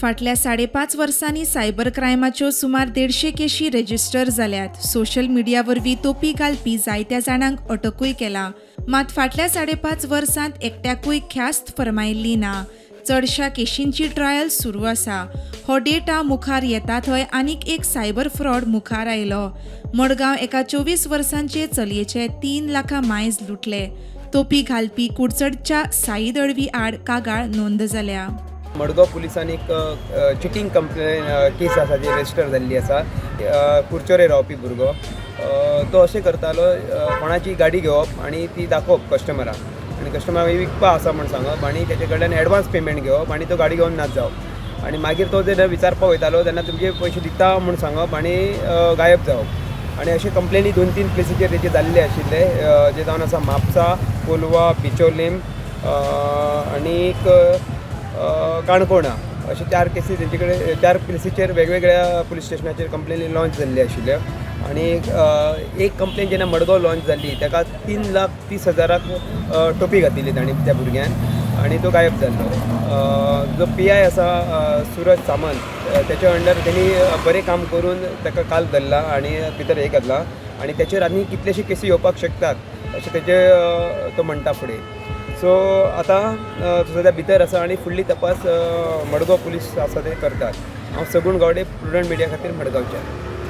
फाटल्या 5.5 वर्सांनी सायबर क्रायमाच्यो सुमार 150 केशी रजिस्टर जाल्यात. सोशल मिडिया वरवीं तोपी घालपी जायत्या जाणांक अटकूय केला. मात फाटल्या 5.5 वर्सांत एकट्याकूय ख्यास्त फर्मायल्ली ना. चडशा केशींची ट्रायल सुरू आसा. हो डेटा मुखार येता थंय आनीक एक सायबर फ्रॉड मुखार आयलो. मडगांव एका 24 वर्सांचे चलयेचे 3 लाखां मायज लुटले. तोपी घालपी कुडचडच्या साई दळवी आड कागाळ नोंद जाल्या. मडगांव पुलिसांनी एक चिटींग कंप्लेन केस आसा जी रजिस्टर जाल्ली आसा. कुडचडे रावपी भुरगो, तो अशें करतालो, कोणाची गाडी घेवप आनी ती दाखोवप कस्टमराक आनी कस्टमराक विकपा आसा म्हूण सांगप आनी तेचे कडल्यान एडवान्स पेमेंट घेवप आनी तो गाडी घेवन नाच जावप. आनी मागीर तो जेन्ना विचारपाक वयतालो तेन्ना तुमचे पयशे दिता म्हूण सांगप आनी गायब जावप. आनी अशे कंप्लेनी 2-3 प्लेसीचेर तेचे जाल्ले आशिल्ले, जे जावन आसा म्हापसा, कोलवा, बिचोलीम आनीक काणकोणा. अशे 4 केसी तेंचे कडेन 4 प्लेसीचेर वेगवेगळ्या पुलीस स्टेशनाचेर कंप्लेनी लॉन्च जाल्ली आशिल्ल्यो. आनी एक कंप्लेन जेन्ना मडगांव लॉन्च जाल्ली ताका 3,30,000 टोपी घातिल्ली तांणी त्या भुरग्यान आनी तो गायब जाल्लो. जो पी I आसा सूरज सामंत, तेच्या अंडर तेणी बरें काम करून ताका काल धरला आनी भितर हे घातला आनी तेचेर आनी कितलेशे केसी येवपाक शकतात अशें तेजे तो म्हणटा फुडें. सो आतां सद्या भितर आसा आनी फुडली तपास मडगांव पुलीस आसा ते करतात. हांव सगूण गावडे, प्रुडंट मिडिया खातीर मडगांवच्यान.